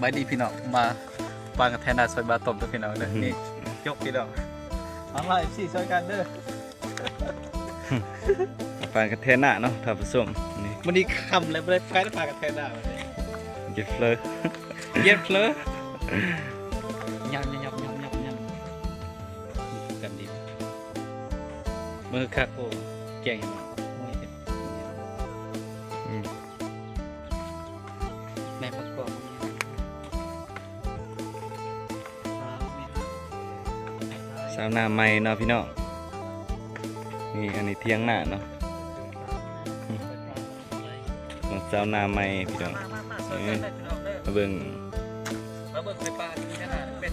ບາຍດີພີ່ນ້ອງ ມາປານກັນແທນາຊ່ອຍບ່າວຕົ້ມເດີພີ່ນ້ອງເດີ. ນີ້ ຈົກພີ່ນ້ອງ ເອົາລະ ເອັຟຊີ ຊ່ອຍກັນເດີ. ປານກັນແທນາເນາະທ່ານຜູ້ຊົມ. ນີ້ ມື້ນີ້ຄ່ຳແລ້ວ ບໍ່ໄດ້ໄປປານກັນແທນາ ເຢັດເຟີ ເຢັດເຟີ ຍຳໆໆໆໆ ກັນດີ ມື້ຄັກ. ໂອ້ ແກງຫຍັງເນາະ? ໂອ້ຍ ອືມ ແມ່ນປະກອບ ຊາວນາໃໝ່ເນາະພີ່ນ້ອງ. ນີ້ ອັນນີ້ຖຽງນາເນາະ ຂອງຊາວນາໃໝ່ພີ່ນ້ອງ. ເອີ ມາເບິ່ງ ມາເບິ່ງໄຟຟ້າທີ່ນາເປັນ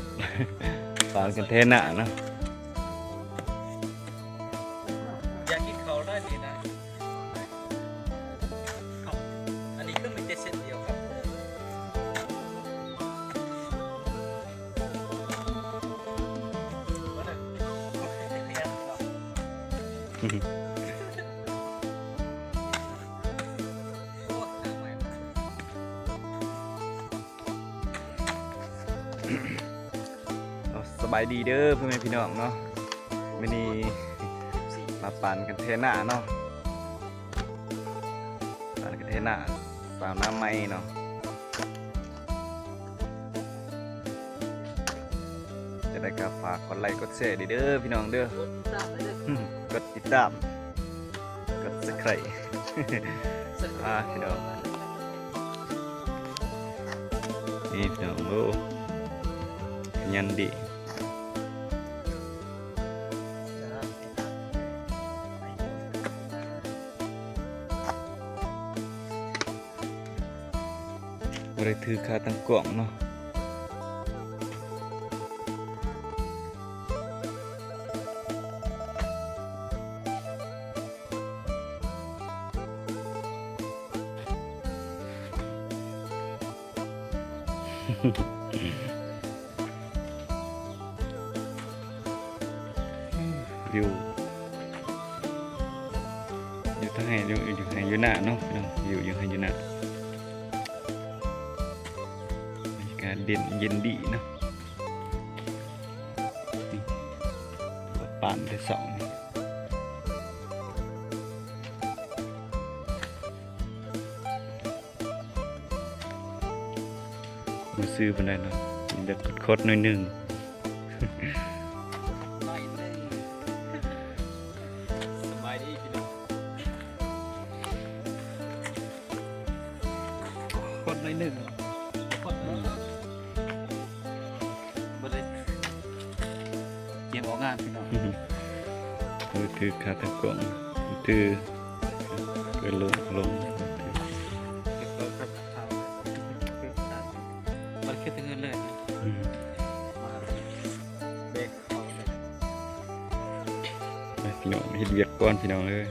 ປານກັນແທນາເນາະ. ຢາກກິນເຂົ້າຫຼາຍດີນະ. ເອົ້າ ອັນນີ້ຄືມີແຕ່ເສັ້ນດຽວຄັບ. ສະບາຍດີເດີພໍ່ແມ່ພີ່ນ້ອງເນາະ. ມື້ນີ້ມາປານກັນແທນາເນາະ ປານກັນແທນາ ຊາວນາໃໝ່ເນາະ. ຈັ່ງໃດກໍຝາກກົດໄລກົດແຊເດີພີ່ນ້ອງເດີ ກົດຕິດຕາມ ກົດຕິດຕາມ ກົດຊັບສະໄຄຣບ໌ ອ່າ ພີ່ນ້ອງ. ນີ້ພີ່ນ້ອງ ໂອ້ ຂະຫຍັນດີ. ບໍ່ໄດ້ຖືຂາຕັ້ງກ້ອງເນາະ. ວິວ ຢູ່ທາງໄຮ່ ຢູ່ ຢູ່ໄຮ່ຢູ່ນາເນາະ ວິວຢູ່ໄຮ່ຢູ່ນາ. ບັນຍາກາດເຢັນ ເຢັນດີເນາະ. ນີ້ ປານແຕ່ເຊົ້ານີ້ ບໍ່ຊື່ປານໃດເນາະ ແບບຄົດໆໜ້ອຍໜຶ່ງ ໜ້ອຍໜຶ່ງ. ສະບາຍດີພີ່ນ້ອງ. ຄົດໜ້ອຍໜຶ່ງ ຄົດໜ້ອຍໜຶ່ງ ບໍ່ໄດ້ກຽມອອກງານພີ່ນ້ອງ. ມືຖືຂາຕັ້ງກ້ອງ ມືຖື ເປີດລົງ ລົງ ບໍ່ໄດ້ຄິດເງິນເລີຍ. ອືມ ໄປພີ່ນ້ອງ ເຮັດວຽກກ່ອນພີ່ນ້ອງເອີຍ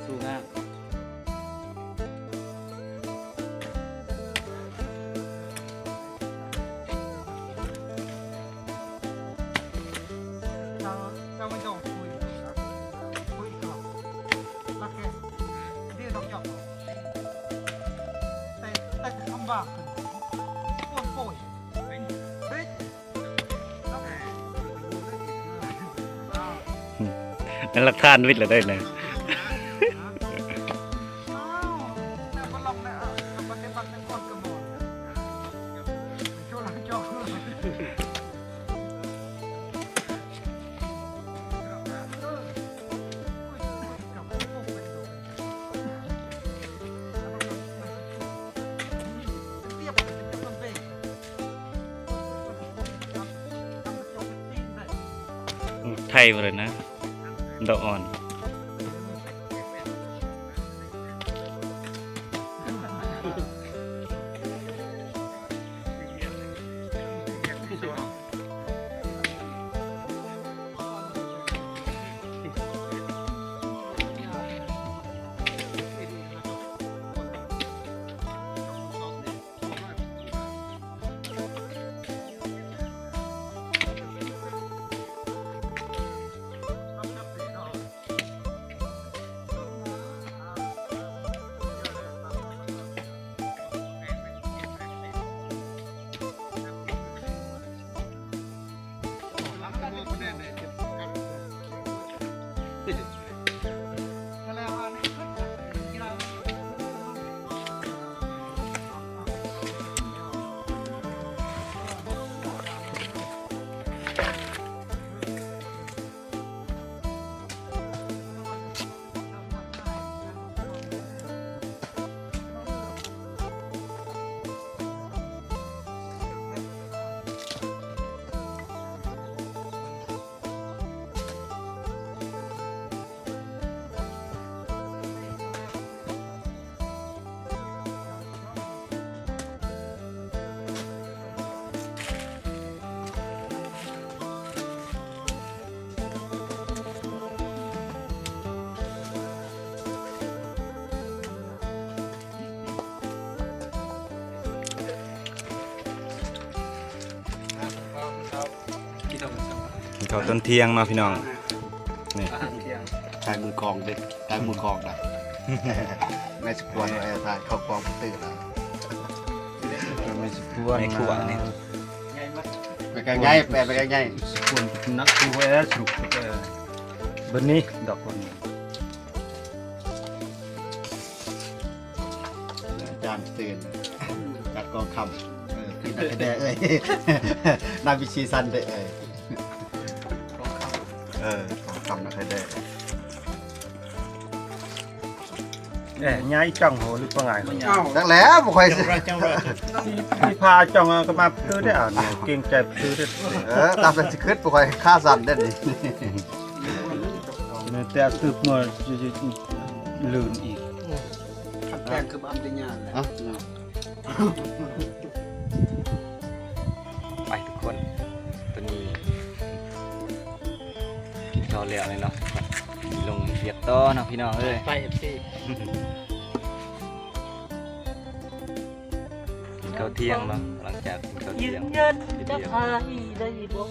ສູ້ງານ. ນັ້ນຫຼັກຖານວິດລະໄດ້ນະ. Thai vào rồi nè, đậu òn. ເຂົ້າຕອນທ່ຽງເນາະພີ່ນ້ອງ ນີ້ ອາຫານທ່ຽງ ຖ່າຍມືກອງເດ້ ຖ່າຍມືກອງນະ ນາຍສະພວນ ເອີ ຖ່າຍເຂົ້າກອງປະຕູລະ ນາຍສະພວນ ໃນຄົວນີ້ ໄປໄກໃຫຍ່ ໄປໄກໃຫຍ່ ສະພວນ ນັກຄົວ ເອີ ສະຫຼຸບ ເອີ ເບິ່ງນີ້ ດອກຄົນ ອາຈານຕື່ນ ກັດກອງຄຳ ເອີ ກິນໄດ້ເດີ້ເອີຍ ນາຍວິຊີສັນເດີ້ເອີຍ ເອີ ກອງຄຳນະໄດ້ເດີ້ ເອີ ຍາຍຈັງໂຫ ຫຼືປາງາຍ ຈັກແລ້ວ ບໍ່ຄ່ອຍ ທີ່ພາຈັງກໍມາຄືໄດ້ ເກງໃຈຄືໄດ້ ເອີ ຕາມແຕ່ຊິຄິດ ບໍ່ຄ່ອຍຂາສັ້ນເດ້ນີ້ ແຕ່ຄືເມື່ອລື່ນອີກ ຄັນແພງຄືບາມຕິຍານແຫຼະ ໄປທຸກຄົນ ຕອນນີ້ກິນເຂົ້າແລ້ວເລີຍເນາະ ລົງວຽກຕໍ່ເນາະພີ່ນ້ອງເອີຍ ໄປ ເອັຟຊີ ກິນເຂົ້າທ່ຽງເນາະ ຫຼັງຈາກກິນເຂົ້າທ່ຽງ ຢືນຢັນຈະພາໄດ້ບໍ່?